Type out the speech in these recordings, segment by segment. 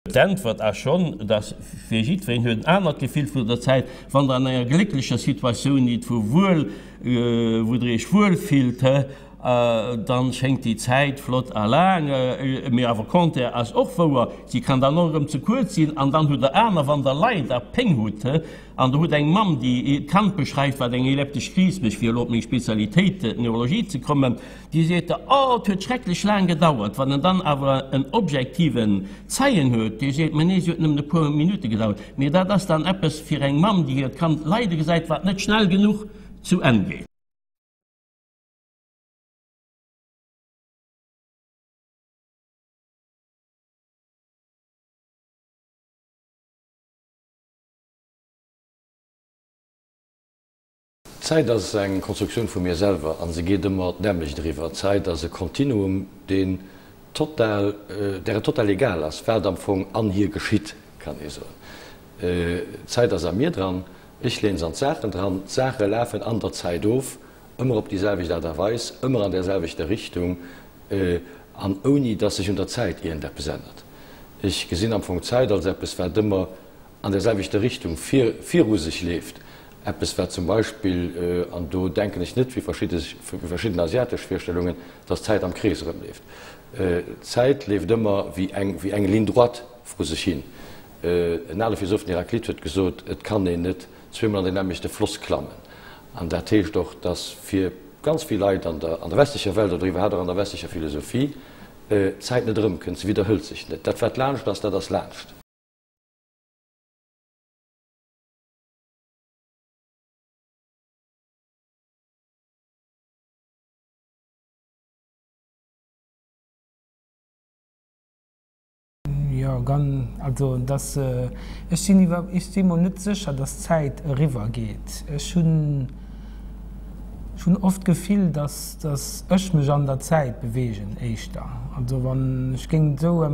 D'Äntwert ass schonn, dass fir jiddwereen huet en anert Gefill vun der Zäit. Wann der an enger glécklecher Situatioun sidd, wou wuel, wou der iech wuel fillt, dann schéngt déi Zäit flott a laang. Mee awer Contraire ass och wouer, si kann dann och erëm ze kuerz sinn an dann hutt der aner, wann der Leid a Péng hutt an der hutt eng Mamm, déi d'Kand beschreift, wat eng epileptesch Kris mécht, fir elo op meng Spezialitéit, d'Neurologie, ze kommen, Déi seet der, Oh, et huet schrecklech laang gedauert. Wann en dann awer en objektiven Zeien huet, dee seet, Mä nee, se huet nëmmen e puer Minutte gedauert. Mee dat ass dann eppes fir eng Mamm, déi hiert Kand leide gesäit, wat net schnell genuch zu Enn geet. D'Zäit ass eng Konstruktioun vu mir selwer a se geet ëmmer d'nämmlecht eriwwer. D'Zäit ass e Kontinuum, deen total, där et total egal ass, wat am Fong an hir geschitt, kann ee soen. D'Zäit ass a mir dran, ech leeën se an d'Saachen dran, d'Saache lafen an der Zäit of, ëmmer op déi selwecht Aart a Weis, ëmmer an där selwechter Richtung an ouni dass sech un der Zäit iergendeppes ännert. Ech gesinn am Fong d'Zäit als eppes, wat ëmmer an där selwechter Richtung viru sech leeft, eppes wat zum Beispill, an do denken ech net wéi verschidden asiatesch Virstellungen, dass d'Zäit am Krees erëmleeft. D'Zäit leeft ëmmer wéi eng wéi eng Ligne droite vru sech hin. En ale Philosoph, den Heraklit, huet gesot, et kann een net zweemol an deen nämmlechte Floss klammen. An dat heescht och, dass fir ganz vill Leit an der an der westlecher Welt oder iwwerhaapt och an der westlecher Philosophie d'Zäit net erëmkënnt, se widderhëlt sech net. Dat wat laanscht ass, dat ass laanscht. Jo, gan, also dass, ech sinn iwwer, ech si mol net sécher, dass d'Zäit eriwwer geet. Ech hunn, ech hunn oft d'Gefill, dass, dass ech mech an der Zäit beweegen éischter. Also wann, ech géing et esou,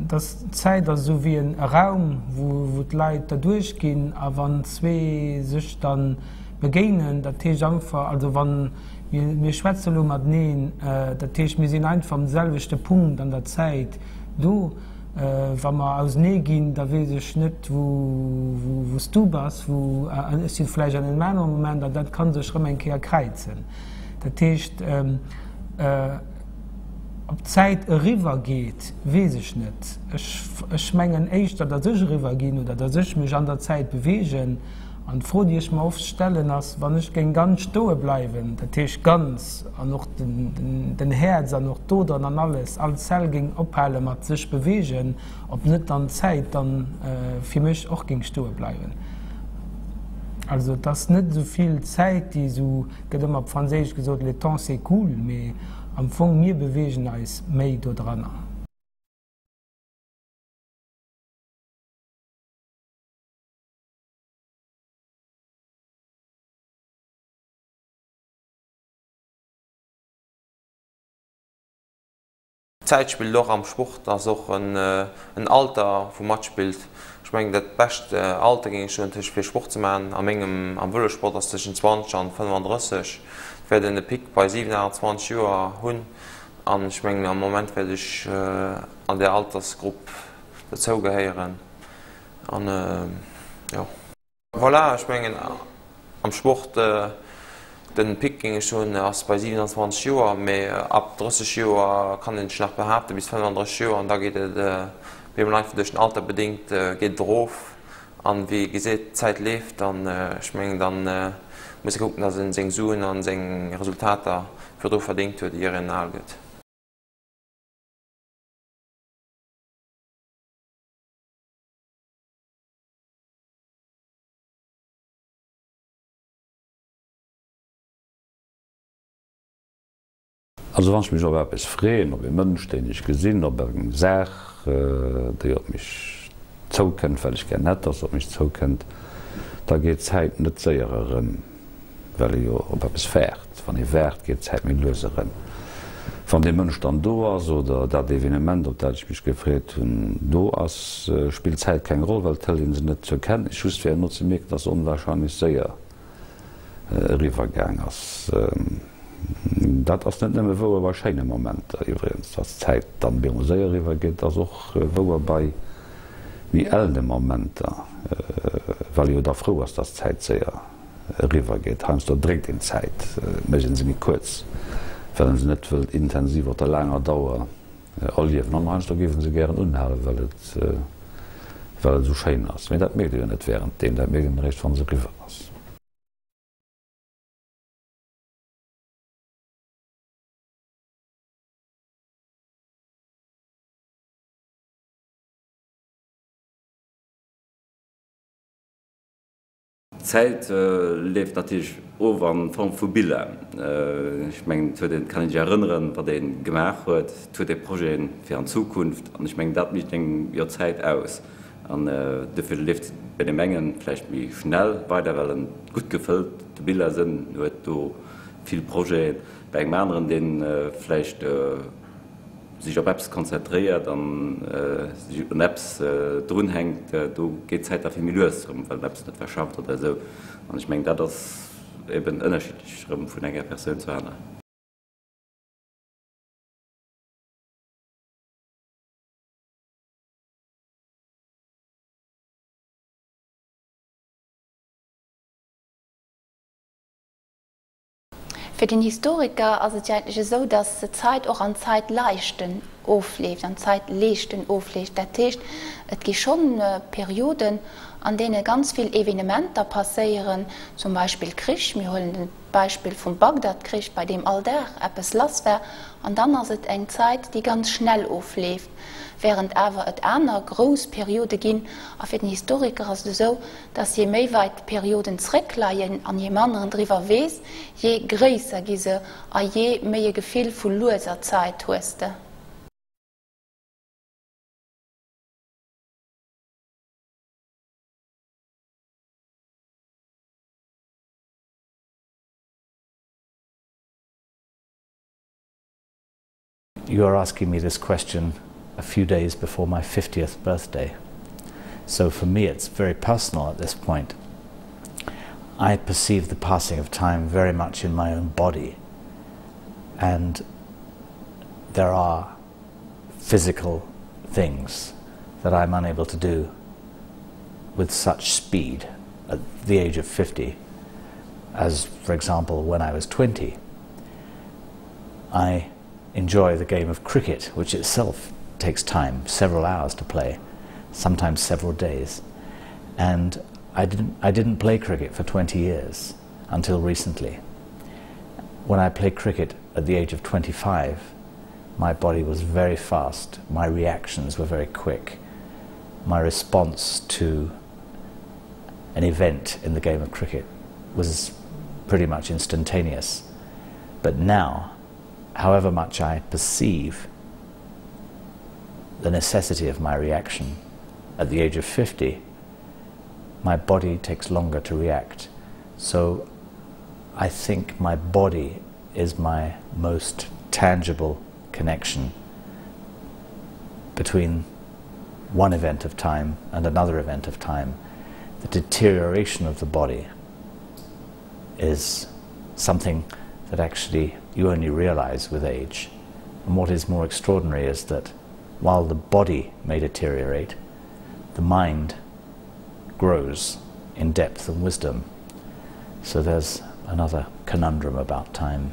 dass d'Zäit ass esou wéi en Raum, wou, wou d'Leit derduerch ginn a wann zwee sech dann begéinen, dat heescht einfach, also wann, Mir, mir schwätze elo mateneen, dat heescht, mir sinn einfach um selwechte Punkt an der Zäit do. Wa mer ausenee ginn, da weess ech net, wou, wou s du bass, wou, ech si vläicht an engem anere Moment an dat ka sech erëm eng Kéier kräizen. Dat heescht, ob d'Zäit eriwwer geet, weess ech net. Ech, ech mengen éischter, datt ech eriwwer ginn oder datt ech mech an der Zäit beweegen. An d'Fro, déi ech mer oft stellen, ass, Wann ech géing ganz stoe bleiwen, dat heescht ganz, an och den Häerz an och d'Oderen an alles, all Zell géing ophale mat sech beweegen, ob net dann d'Zäit dann fir mech och géing stoe bleiwen? Also et ass net esou vill Zäit, déi esou, gëtt ëmmer op Franséisch gesot, le temps s'écoule, mee am Fong mir beweegen eis méi dodranner. D'Zäit spillt och am Sport, ass och en Alter wou matspillt. Ech mengen dat bescht Alter géing ech soen tëscht fir Sport ze maachen a mengem am Vëlossport ass tëschent 20 an 35. Ech wäert en Pic bei 27, 28 Joer hunn an ech mengen am Moment wäert ech an där Altersgrupp dozou gehéieren. An jo. Voilà, ech mengen am Sport, den Pic géing ech soen ass bei 27 Joer, mee ab 30 Joer kann een sech nach behaapten, bis 35 Joer an da geet et bemol einfach duerch den Alter bedéngt geet et erof. An wéi ee gesäit, d'Zäit leeft an ech mengen dann muss ee kucken, datt een seng Suen an seng Resultater virdru verdéngt huet ier een al gëtt. Also wann ech mech op eppes freeën, op ee Mënsch deen ech gesinn, op eng Saach déi op mech zoukënnt, well ech gär hätt dass se op mech zoukënnt, da geet d'Zäit net séier erëm. Well ee jo op eppes waart. Wann ee waart, geet d'Zäit méi lues erëm. Wann dee Mënsch dann do ass oder dat Evenement, op dat ech mech gefreet hunn, do ass, spillt d'Zäit keng Roll, well et hëlt ee se net zur Kenntnis, just fir herno ze mierken, dass se onwahrscheinlech séier eriwwer gaang ass. Dat ass net nëmme wouer bei schéine Momenter iwwregens, dass d'Zäit dann bemol séier eriwwer geet, ass och wouer bei méi ellene Momenter, well ee jo da frou ass, dass d'Zäit séier eriwwer geet. Heiansdo dréckt een d'Zäit, mécht een se méi kuerz, well een se net wëllt intensiv op der laanger Dauer erliewen. An heiansdo géif een se gären unhalen, well et well et esou schéin ass. Mee dat mierkt ee jo net wärenddeem, dat mierkt een eréischt, wann se eriwwer ass. D'Zäit leeft natierlech of a Form vu Biller. Ech mengen, et huet een, kann een sech erënneren, wat ee gemaach huet. Et huet ee Projeten fir an d'Zukunft an ech mengen, dat mécht engem jo d'Zäit aus. An dofir leeft se bei deem engen vläicht méi schnell weider, well en gutt gefëllte Billersënn huet, do vill Projeten. Bei engem aneren, dee vläicht sech op eppes konzentréiert an sech un eppes drunhänkt, do geet d'Zäit da vill méi lues erëm, well en eppes net verschafft oder esou. An ech mengen, dat ass eben ënnerschiddlech erëm vun enger Persoun zur anerer. Fir den Historiker ass et jo eigentlech esou, datt d'Zait och an Zaitleischten ofleeft, an Zaitleeschten ofleeft. Dat heescht, et gi schonn Perioden, an deene ganz vill Evenementer passéieren, zum Beispill Krich. Mir huelen d'Beispill vum Bagdad-Krich, bei deem all Dag eppes lass war. An dann ass et eng Zait, déi ganz schnell ofleeft, während awer et aner grouss Periode ginn. A fir den Historiker ass et esou, dass je méi weit d'Perioden zréckleien an je manner en driwwer weess, je gréisser gi se a je méi e Gefill vu lueser Zait hues de. You are asking me this question a few days before my 50th birthday. So for me it's very personal at this point. I perceive the passing of time very much in my own body and there are physical things that I'm unable to do with such speed at the age of 50 as for example when I was 20. I enjoy the game of cricket, which itself takes time, several hours to play, sometimes several days. And I didn't, I didn't play cricket for 20 years until recently. When I played cricket at the age of 25, my body was very fast, my reactions were very quick. My response to an event in the game of cricket was pretty much instantaneous. But now, however much I perceive the necessity of my reaction at the age of 50, my body takes longer to react. So I think my body is my most tangible connection between one event of time and another event of time. The deterioration of the body is something that actually you only realize with age. And what is more extraordinary is that while the body may deteriorate, the mind grows in depth and wisdom. So there's another conundrum about time.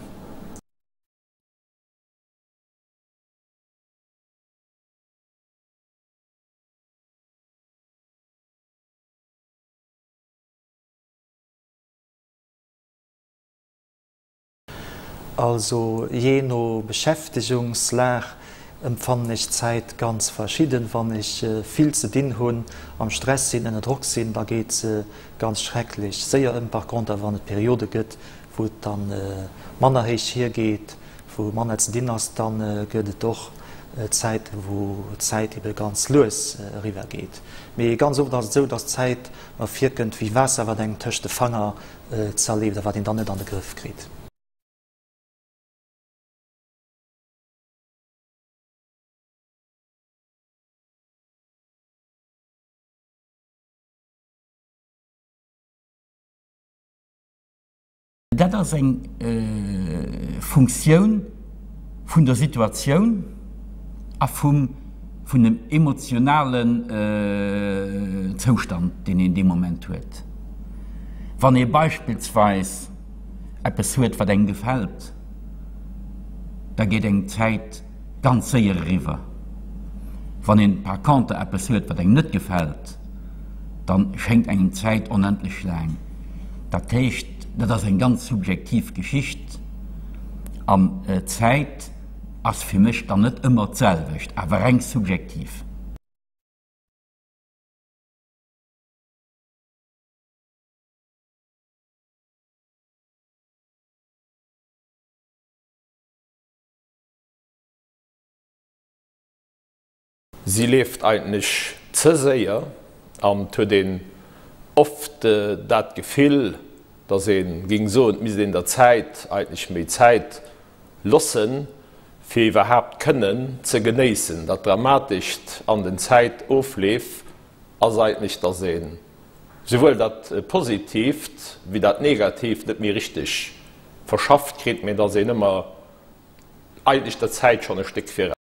Also jee no Beschäftegungslag empfannen ech d'Zäit ganz verschidden. Wann ech vill ze dinn hunn, am Stress sinn, ënner Drock sinn, da geet se ganz schrecklech séier ëm. Par conter wann et Periode gëtt, wou et dann manner héich hiergeet, wou manner ze dinn ass, da gëtt et och Zäiten, wou d'Zäit ebe ganz lues eriwwer geet. Mee ganz oft ass et esou, dass d'Zäit mer virkënnt wéi Waasser, wat engem tëscht de Fanger zerleeft a wat een dann net an de Grëff kritt. Dat ass eng Funktioun vun der Situatioun a vum vun dem emotionalen Zoustand, deen een dee Moment huet. Wann ee beispillsweis eppes huet, wat engem gefält, da geet engem d'Zäit ganz séier eriwwer. Wann een par contre eppes huet, wat engem net gefält, dann schéngt engem d'Zäit onendlech laang. Dat heescht, dat ass eng ganz subjektiv Geschicht an d'Zäit ass fir mech dann net ëmmer d'selwecht, awer reng subjektiv. Si leeft eigentlech ze séier an et huet een oft dat Gefill, datt ee géing soen, et misst een der Zäit eigentlech méi Zäit lossen, fir iwwerhaapt kënnen ze genéissen. Dat Dramatescht an den Zäitofleef ass eigentlech, datt ee souwuel dat Positiivt wéi dat Negatiivt net méi richteg verschafft kritt, mee datt een ëmmer eigentlech der Zäit schonn e Stéck viraus.